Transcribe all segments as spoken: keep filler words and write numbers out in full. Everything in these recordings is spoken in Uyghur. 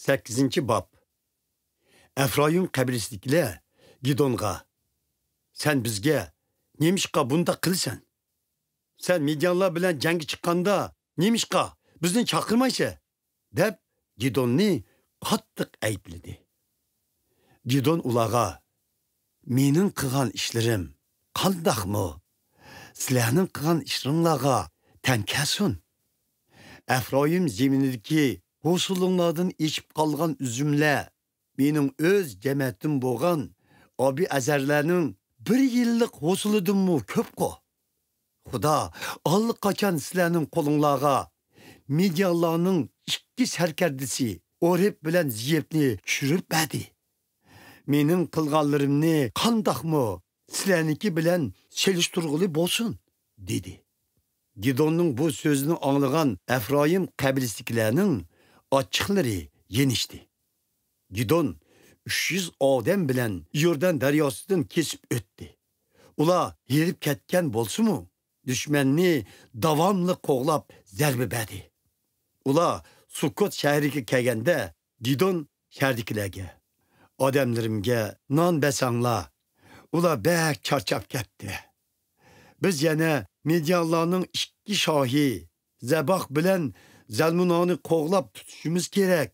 سەككىزىنچى باب. ئەفرايىم قەبىلىسىدىكىلەر گىدونغا، سەن بىزگە نېمىشقا بۇنداق قىلىسەن؟ سەن مىديانلار بىلەن جەڭگە چىققاندا نېمىشقا بىزنى چاقىرمايسەن؟ دەپ گىدوننى قاتتىق ئەيىبلىدى. گىدون ئۇلارغا، مېنىڭ قىلغان ئىشلىرىم قانداقمۇ سىلەرنىڭ قىلغان ئىشلىرىڭلارغا تەڭ كەلسۇن؟ ئەفرايىم زېمىنىدىكى ھوسۇلۇڭلاردىن ئېشىپ قالغان ئۈزۈملەر مېنىڭ ئۆز جەمەتىم بولغان ئابىئەزەرلەرنىڭ بىر يىللىق ھوسۇلىدىنمۇ كۆپقۇ. خۇدا ئاللىقاچان سىلەرنىڭ قولۇڭلارغا مىديانلارنىڭ ئىككى سەركەردىسى ئورېپ بىلەن زېئىپنى چۈشۈرۈپ بەردى. مېنىڭ قىلغانلىرىمنى قانداقمۇ سىلەرنىڭكى بىلەن سېلىشتۇرغىلى بولسۇن؟ دېدى. گىدوننىڭ بۇ سۆزىنى ئاڭلىغان ئەفرايىم قەبىلىسىدىكىلەرنىڭ ئاچچىقلىرى يېنىشتى. گىدون ئۈچ يۈز ئادەم بىلەن يوردان دەرياسىدىن كېسىپ ئۆتتى. ئۇلار ھېرىپ كەتكەن بولسىمۇ، دۈشمەننى داۋاملىق قوغلاپ زەربە بەردى. ئۇلار سۇكوت شەھىرىگە كەلگەندە، گىدون شەھەردىكىلەرگە، ئادەملىرىمگە نان بەرسەڭلار، ئۇلار بەك چارچاپ كەتتى. بىز يەنە مىديانلارنىڭ ئىككى شاھى زەباھ بىلەن زەلمۇنانى قوغلاپ تۇتۇشىمىز كېرەك،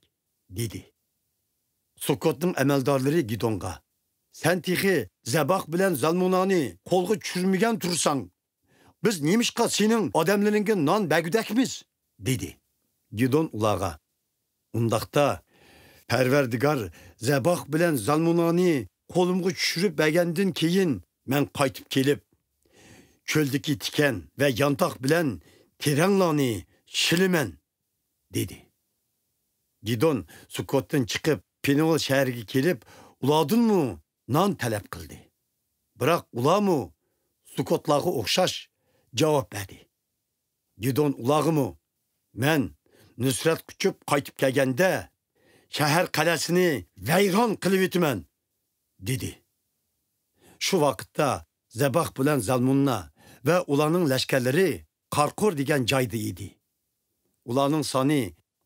دېدى. سۇكوتنىڭ ئەمەلدارلىرى گىدونغا، سەن تېخى زەباھ بىلەن زەلمۇنانى قولغا چۈشۈرمىگەن تۇرساڭ، بىز نېمىشقا سېنىڭ ئادەملىرىڭگە نان بەرگۈدەكمىز؟ دېدى. گىدون ئۇلارغا، ئۇنداقتا، پەرۋەردىگار زەباھ بىلەن زەلمۇنانى قولۇمغا چۈشۈرۈپ بەرگەندىن كېيىن، مەن قايتىپ كېلىپ، چۆلدىكى تىكەن ۋە يانتاق بىلەن تېرەڭلارنى شىلىمەن، دېدى. گىدون سۇكوتتىن چىقىپ، پېنۇئېل شەھىرىگە كېلىپ، ئۇلاردىنمۇ نان تەلەپ قىلدى. بىراق ئۇلارمۇ سۇكوتلارغا ئوخشاش جاۋاب بەردى. گىدون ئۇلارغىمۇ، مەن نۇسرەت قۇچۇپ قايتىپ كەلگەندە، شەھەر قەلئەسىنى ۋەيران قىلىۋېتىمەن، دېدى. شۇ ۋاقىتتا زەباھ بىلەن زالمۇننا ۋە ئۇلارنىڭ لەشكەرلىرى قارقۇر دېگەن جايدا ئىدى. ئۇلارنىڭ سانى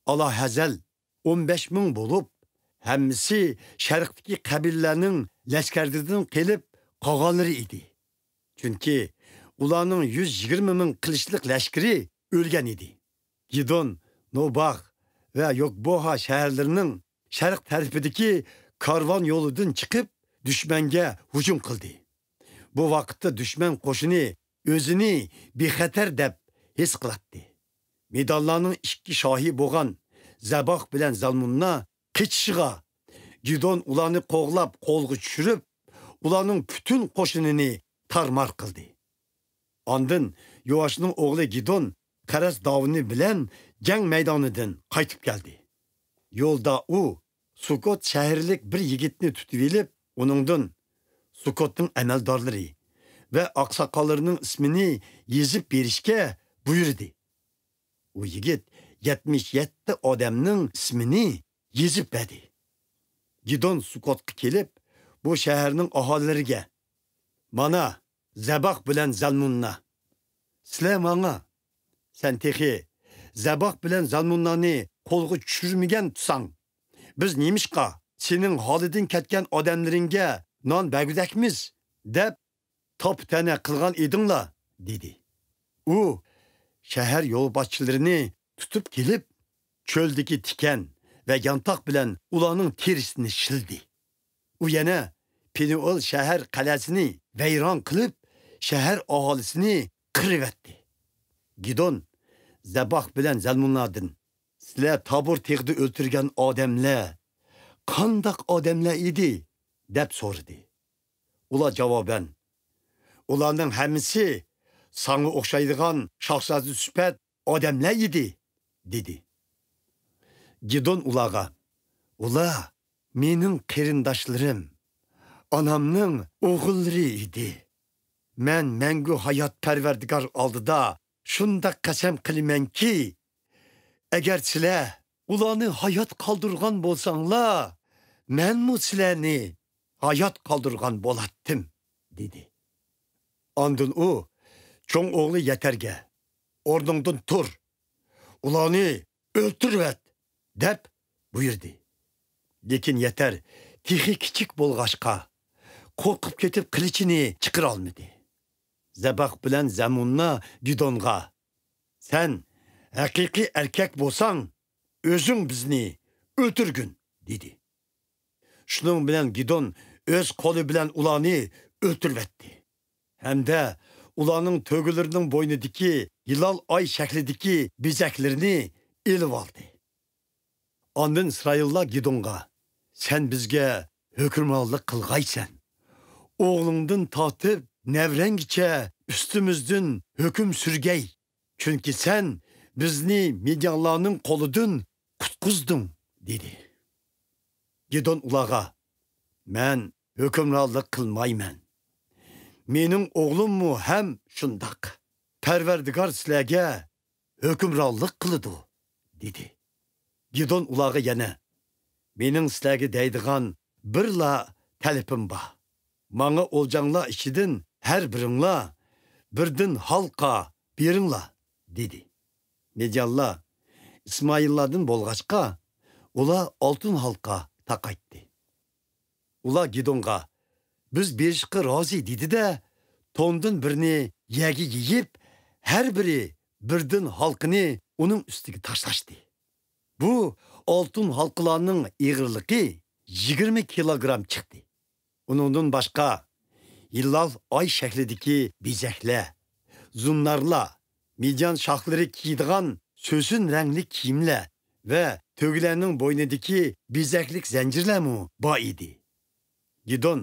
ئالاھەزەل ئون بەش مىڭ بولۇپ، ھەممىسى شەرقتىكى قەبىلىلەرنىڭ لەشكەرلىرىدىن قېلىپ قالغانلىرى ئىدى. چۈنكى ئۇلارنىڭ يۈز يىگىرمە مىڭ قىلىچلىق لەشكىرى ئۆلگەن ئىدى. گىدون نوباغ ۋە يوكبوھا شەھەرلىرىنىڭ شەرق تەرىپىدىكى كارۋان يولىدىن چىقىپ، دۈشمەنگە ھۇجۇم قىلدى. بۇ ۋاقىتتا دۈشمەن قوشۇنى ئۆزىنى بىخەتەر دەپ ھېس قىلاتتى. مىدانلارنىڭ ئىككى شاھى بولغان زەباھ بىلەن زالمۇننا قېچىشىغا، گىدون ئۇلارنى قوغلاپ قولغا چۈشۈرۈپ، ئۇلارنىڭ پۈتۈن قوشۇنىنى تارمار قىلدى. ئاندىن يوئاشنىڭ ئوغلى گىدون پەرەس داۋۇنى بىلەن جەڭ مەيدانىدىن قايتىپ كەلدى. يولدا ئۇ سۇكوت شەھەرلىك بىر يىگىتنى تۇتۇۋېلىپ، ئۇنىڭدىن سۇكوتنىڭ ئەمەلدارلىرى ۋە ئاقساقاللىرىنىڭ ئىسمىنى يېزىپ بېرىشكە بۇيرۇدى. ئۇ يىگىت يەتمىش يەتتە ئادەمنىڭ ئىسمىنى يېزىپ بەردى. گىدون سۇكوتقا كېلىپ، بۇ شەھەرنىڭ ئاھالىلىرىگە، مانا، زەباھ بىلەن زالمۇننا. سىلەر ماڭا، سەن تېخى زەباھ بىلەن زالمۇننانى قولغا چۈشۈرمىگەن تۇرساڭ، بىز نېمىشقا سېنىڭ ھالىدىن كەتكەن ئادەملىرىڭگە نان بەرگۈدەكمىز؟ دەپ تاپا-تەنە قىلغان ئىدىڭلار، دېدى. ئۇ شەھەر يولباشچىلىرىنى تۇتۇپ كېلىپ، چۆلدىكى تىكەن ۋە يانتاق بىلەن ئۇلارنىڭ تېرىسىنى شىلدى. ئۇ يەنە پېنۇئېل شەھەر قەلئەسىنى ۋەيران قىلىپ، شەھەر ئاھالىسىنى قىرىۋەتتى. گىدون زەباھ بىلەن زەلمۇننادىن، سىلەر تابور تېغىدا ئۆلتۈرگەن ئادەملەر قانداق ئادەملەر ئىدى؟ دەپ سورىدى. ئۇلار جاۋابەن، ئۇلارنىڭ ھەممىسى ساڭا ئوخشايدىغان شاھزادە سۈپەت ئادەملەر ئىدى، دېدى. گىدون ئۇلارغا، ئۇلار مېنىڭ قېرىنداشلىرىم، ئانامنىڭ ئوغۇللىرى ئىدى. مەن مەڭگۈ ھايات پەرۋەردىگار ئالدىدا شۇنداق قەسەم قىلىمەنكى، ئەگەر سىلەر ئۇلارنى ھايات قالدۇرغان بولساڭلار، مەنمۇ سىلەرنى ھايات قالدۇرغان بولاتتىم، دېدى. ئاندىن ئۇ چوڭ ئوغلى يەتەرگە، ئورنۇڭدىن تۇر، ئۇلارنى ئۆلتۈرۈۋەت، دەپ بۇيرۇدى. لېكىن يەتەر تېخى كىچىك بولغاچقا، قورقۇپ كېتىپ قىلىچىنى چىقىرالمىدى. زەباق بىلەن زەمۇننا گىدونغا، «سەن ھەقىقىي ئەركەك بولساڭ، ئۆزۈڭ بىزنى ئۆلتۈرگىن» دېدى. شۇنىڭ بىلەن گىدون ئۆز قولى بىلەن ئۇلارنى ئۆلتۈرۈۋەتتى. ھەمدە ئۇلارنىڭ تۆگىلىرىنىڭ بوينىدىكى ھىلال ئاي شەكلىدىكى بېزەكلىرىنى ئېلىۋالدى. ئاندىن ئىسرائىللار گىدونغا، «سەن بىزگە ھۆكۈمرانلىق قىلغايسەن. ئوغلۇڭدىن تارتىپ نەۋرەڭگىچە ئۈستىمىزدىن ھۆكۈم سۈرگەي. چۈنكى سەن بىزنى مىديانلارنىڭ قولىدىن قۇتقۇزدۇڭ» دېدى. گىدون ئۇلارغا، «مەن ھۆكۈمرانلىق قىلمايمەن. مېنىڭ ئوغلۇممۇ ھەم شۇنداق. پەرۋەردىگار سىلەرگە ھۆكۈمرانلىق قىلىدۇ» دېدى. گىدون ئۇلارغا يەنە، «مېنىڭ سىلەرگە دەيدىغان بىرلا تەلىپىم بار. ماڭا ئولجاڭلار ئىچىدىن ھەر بىرىڭلار بىردىن ھالقا بېرىڭلار» دېدى. مىديانلار ئىسمائىللاردىن بولغاچقا، ئۇلار ئالتۇن ھالقا تاقايتتى. ئۇلار گىدونغا، «بىز بېرىشقا رازى» دېدى-دە، توندىن بىرنى يەرگە يېيىپ، ھەر بىرى بىردىن ھالقىنى ئۇنىڭ ئۈستىگە تاشلاشتى. بۇ ئالتۇن ھالقىلارنىڭ ئېغىرلىقى يىگىرمە كىلوگرام چىقتى. ئۇنىڭدىن باشقا، ھىلال ئاي شەكلىدىكى بېزەكلەر، زۇننارلار، مىديان شاھلىرى كىيىدىغان سۆسۈن رەڭلىك كىيىملەر ۋە تۆگىلەرنىڭ بوينىدىكى بېزەكلىك زەنجىرلەرمۇ بار ئىدى. گىدون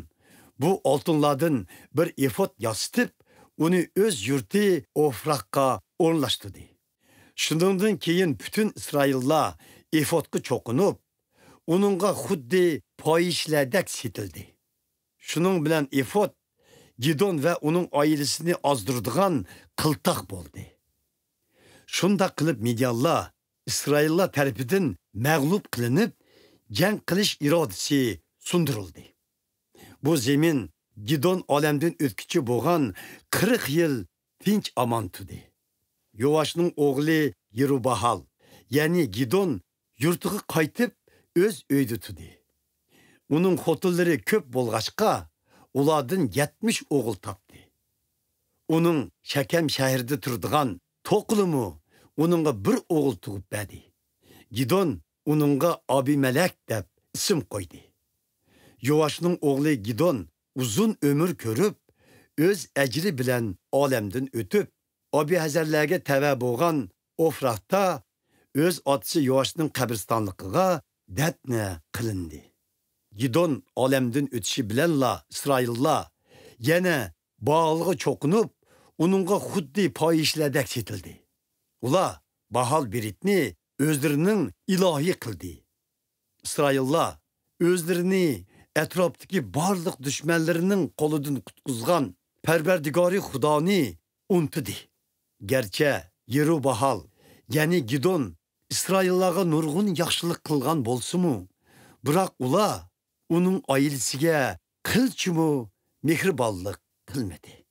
بۇ ئالتۇنلاردىن بىر ئېفود ياسىتىپ، ئۇنى ئۆز يۇرتى ئوفراققا ئورۇنلاشتۇردى. شۇنىڭدىن كېيىن پۈتۈن ئىسرائىللار ئېفودقا چوقۇنۇپ، ئۇنىڭغا خۇددى پاھىشىلەردەك سېتىلدى. شۇنىڭ بىلەن ئېفود گىدون ۋە ئۇنىڭ ئائىلىسىنى ئازدۇرىدىغان قىلتاق بولدى. شۇنداق قىلىپ مىديانلار ئىسرائىللار تەرىپىدىن مەغلۇپ قىلىنىپ، جەڭ قىلىش ئىرادىسى سۇندۇرۇلدى. بۇ زېمىن گىدون ئالەمدىن ئۆتكۈچە بولغان قىرىق يىل تىنچ ئامان تۇردى. يوئاشنىڭ ئوغلى يېرۇباھال، يەنى گىدون يۇرتىغا قايتىپ، ئۆز ئۆيىدە تۇردى. ئۇنىڭ خوتۇنلىرى كۆپ بولغاچقا، ئۇلاردىن يەتمىش ئوغۇل تاپتى. ئۇنىڭ شەكەم شەھىرىدە تۇرىدىغان توقىلىمۇ ئۇنىڭغا بىر ئوغۇل تۇغۇپ بەردى. گىدون ئۇنىڭغا ئابىمەلەك دەپ ئىسىم قويدى. يوئاشنىڭ ئوغلى گىدون ئۇزۇن ئۆمۈر كۆرۈپ، ئۆز ئەجرى بىلەن ئالەمدىن ئۆتۈپ، ئابىھەزەرلەرگە تەۋە بولغان ئوفراھتا ئۆز ئاتىسى يوئاشنىڭ قەبرىستانلىقىغا دەپنە قىلىندى. گىدون ئالەمدىن ئۆتۈشى بىلەنلا ئىسرائىللار يەنە بائالغا چوقۇنۇپ، ئۇنىڭغا خۇددى پاھىشىلەردەك سېتىلدى. ئۇلار باھال بېرىتنى ئۆزلىرىنىڭ ئىلاھى قىلدى. ئىسرائىللار ئۆزلىرىنى ئەتراپتىكى بارلىق دۈشمەنلىرىنىڭ قولىدىن قۇتقۇزغان پەرۋەردىگارى خۇدانى ئۇنتۇدى. گەرچە يېرۇباھال، يەنى گىدون ئىسرائىللارغا نۇرغۇن ياخشىلىق قىلغان بولسىمۇ، بىراق ئۇلار ئۇنىڭ ئائىلىسىگە قىلچىمۇ مېھرىبانلىق قىلمىدى.